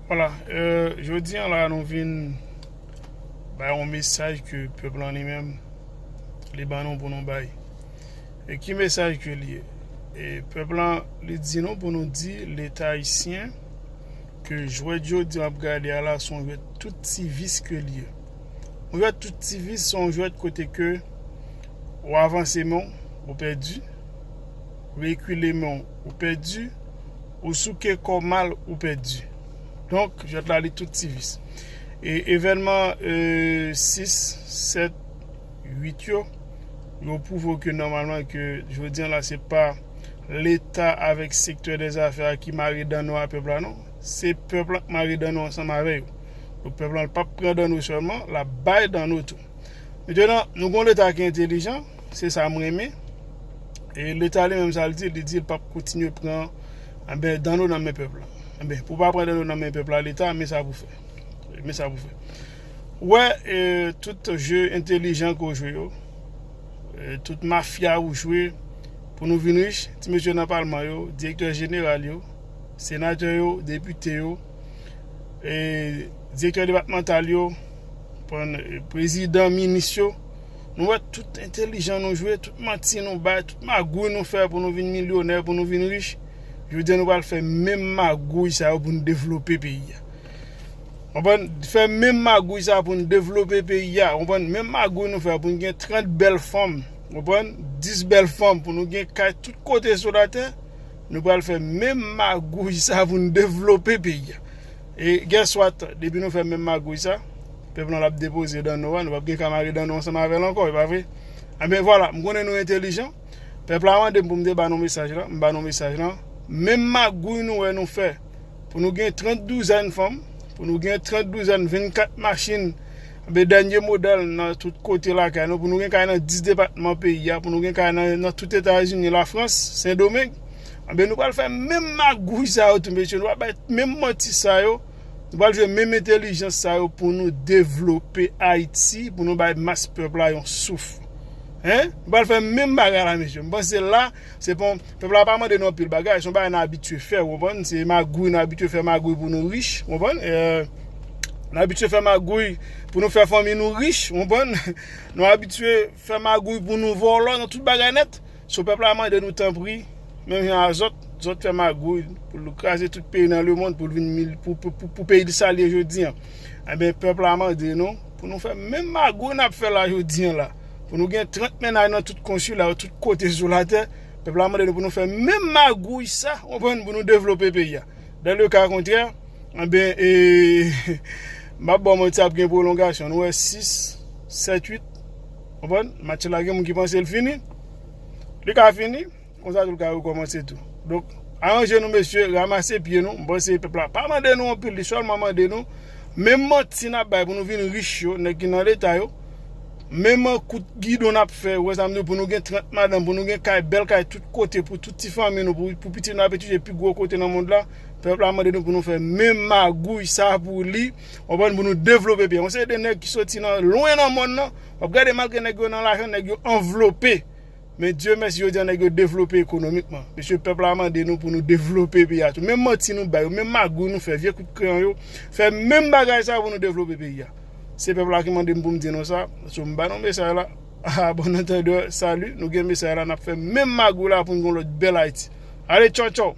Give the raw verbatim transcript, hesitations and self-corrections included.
Vwala, euh, jodi an la nou vin bay yon mesaj ke pèp lan li menm li ban nou pou nou bay. E ki mesaj ke li ye? E pèp lan li di nou pou nou di Leta ayisyen ke jwèt jodi an ap gade a la se yon jwèt tout ti vis ke li ye. Yon jwèt tout ti vis se yon jwèt kote ke ou avanse men w, ou pèdi, ou rekile men w, ou pèdi, ou souke kò mal, ou pèdi. Donk jwèt la li tout ti vis. E evènman sis, sèt, uit yo, yo pwouve ke nòmalman ke jodi an la se pa Leta avèk sektè dèzafè a ki mare danno a pèp la non. Se pèp lan k mare danno ansanm avè yo. Donk pèp lan l p ap pran danno sèlman, l ap bay danno tou. Mentnan nou gen yon Leta ki entelijan, se sa m renmen. E Leta li menm sa l di, li di l p ap kontinye pran anben danno nan men pèp la. Anben pou w pa pran danno nan men pèp la Leta, men sa pou w fè. Men sa pou w fè. Ou wè, tout je entelijan ke w jwe yo, tout mafya ou jwe pou nou vin rich, ti mesye nan palman yo, direktè jeneral yo, senatè yo, depite yo, direktè depatmantal yo, prezidan, minis yo. Nou wè tout entelijan nou jwe, tout manti nou bay, tout magouy nou fè pou nou vin milyonè, pou nou vin rich. Jodi a nou pral fè menm magouy sa yo pou nou devlope peyi a. Konprann? Fè menm magouy sa pou nou devlope peyi a. Konprann? Menm magouy nou fè pou nou gen trant bèl fanm, konprann, dis bèl fanm, pou nou gen kay tout kote sou latè. Nou pral fè menm magouy sa pou nou devlope peyi a. E guess what, depi nou fè menm magouy sa, pèp lan l ap depoze danno a, nou p ap gen ka mare danno ansanm avè l ankò, e pa vre? Anben vwala, m konnen nou entelijan. Pèp la mande m pou m te ba nou mesaj la, m ba nou mesaj lan. Menm magouy nou wè nou fè pou nou gen trant douzèn fanm, pou nou gen trant douzèn vennkat machin, anben dènye modèl nan tout kote lakay nou, pou nou gen kay nan dis depatman peyi a, pou nou gen kay nan tout Etazini, Lafrans, Sendomeng. Anben nou pral fè menm magouy sa yo tou mesye, nou pral bay menm manti sa yo, nou pral jwe menm entelijans sa yo pou nou devlope Ayiti, pou nou bay mas pèp la yon souf. Hein? Nou pral fè menm bagay la mesye. M panse la se pon pèp la pa mande nou anpil bagay, se yon bagay n abitye fè, ou konprann? Se magouy n abitye fè, magouy pou nou rich, ou konprann? N abitye fè magouy pou nou fè fanmi nou rich, ou konprann? Nou abitye fè magouy pou nou vòlò nan tout bagay nèt. So pèp la mande nou tanpri, menm jan a zòt, zòt fè magouy pou l kraze tout peyi nan lemonn, pou l vin pou peyi l sa l ye jodi an. Enben pèp la mande nou pou nou fè menm magouy n ap fè la jodi an la. Pou nou gen trant mennaj nan tout konsila yo tout kote sou latè, pèp la mande nou pou nou fè menm magouy sa, ou konprann, pou nou devlope peyi a. Dan le ka kontrè, enben e m ap ba w manti, ap gen pwolongasyon. Nou wè sis, sèt, uit, konprann? Match la gen moun ki panse l fini. Li ka fini, konsa tou l ka rekòmanse tou. Donk aranje nou mesye, ranmase pye nou. M panse pèp la pa mande nou anpil, li sèlman mande nou menm manti n ap bay pou nou vin rich yo, nèg ki nan Leta yo, menm kout gidon n ap fè, ou wè sa m di w, pou nou gen trant madanm, pou nou gen kay, bèl kay tout kote pou tout ti fanmi nou, pou pitit nou ap etidye pi gwo kote nan mond la. Pèp la mande nou pou nou fè menm magouy sa pou li, konprann, pou nou devlope peyi a. Yon seri de nèg ki soti nan lwen nan mòn nan, w ap gade malgre nèg yo nan lajan, nèg yo anvlope. Men Dye mèsi jodi a nèg yo devlope ekonomikman. Mesye pèp la mande nou pou nou devlope peyi a tou. Menm manti nou bay yo, menm magouy nou fè, vye kout kreyon yo, fè menm bagay sa pou nou devlope peyi a. Se pèp la ki mande m pou m di nou sa. So m ba nou mesaj la. A bon antandè, sali, nou gen mesaj la, n ap fè menm magouy la pou n gen yon lòt bèl Ayiti. Ale tchòtchò.